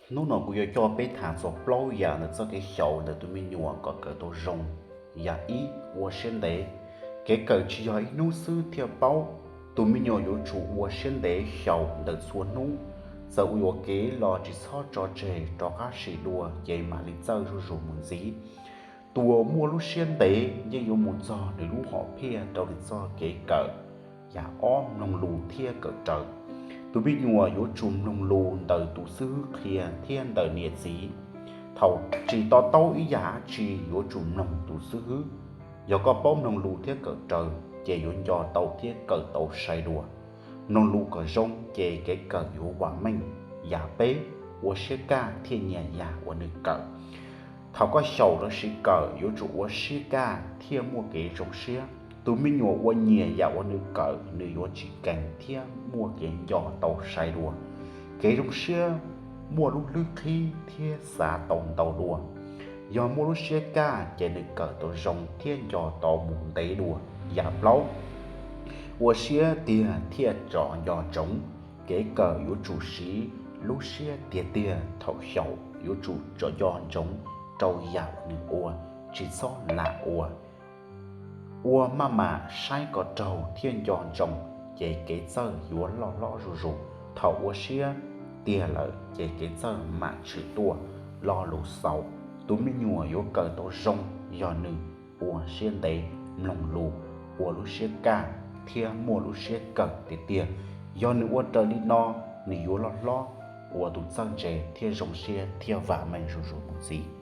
Hnub no kuv yuav coj peb tham txog plaub yam ntawm txoj kev xyaum ntawm tus me nyuam kom kawm tau zoo. Yam ib, ua siab ntev. Kev kawm tsis yog ib hnub xwb thiaj paub. Tus me nyuam yuav tsum ua siab ntev xyaum ntawm txhua hnub. Txawm ua yuam kev los tsis txhob tso tseg, rov qab sim dua ces mam li txawj zuj zus mus ntxiv. Tus uas muaj lub siab ntev yeej yuav mus txog nws lub hom phiaj rau nws txoj kev kawm. Yam ob, mloog lus thiab kawm raws. Tus me nyuam yuav tsum mloog lus ntawm tus xib hwb qhia thiab ntawm niam txiv. Thaum tsis to taub ib yam dab tsi yuav tsum mloog tus xib hwb. Yog koj paub mloog lus thiab kawm raws ces yuav nco tau thiab kawm tau sai dua. Mloog lus kom zoo ces kev kawm yuav vam meej. Yam peb, ua siab kaj thiaj nyiam yam uas nws kawm. Thaum koj xyaum lossis kawm yuav tsum ua siab kaj thiaj muaj kev zoo siab. Tus me nyuam uas nyiam yam uas nws kawm nws yuav tsis kees thiab muaj kev nco tau sai dua. Kev zoo siab muaj lub hlwb qhib thiab xav tau ntau dua. Yog muaj lub siab kaj ces nws kawm tau zoo thiab nco tau mus ntev dua. Yam plaub, ua siab tiag thiaj tsom nco ntsoov. Kev kawm yuav tsum siv lub siab tiag tiag, thaum xyaum yuav tsum tsom nco ntsoov rau yam uas nws ua, tsis txhob lam ua. Ua maj mam saib kom raug thiab nco ntsoov ces kev txawj yuav loj hlob zuj zus. Thaum ua siab tiag lawm ces kev txawj mam tshwm tuaj. Lo lus xaus, tus me nyuam yuav kawm tau zoo yog nws ua siab ntev, mloog lus, ua lub siab kaj thiab muaj lub siab kawm tiag tiag. Yog nws ua raws li no, nws yuav loj hlob ua tus txawj ntse thiab zoo siab thiaj vam meej zuj zus mus ntxiv.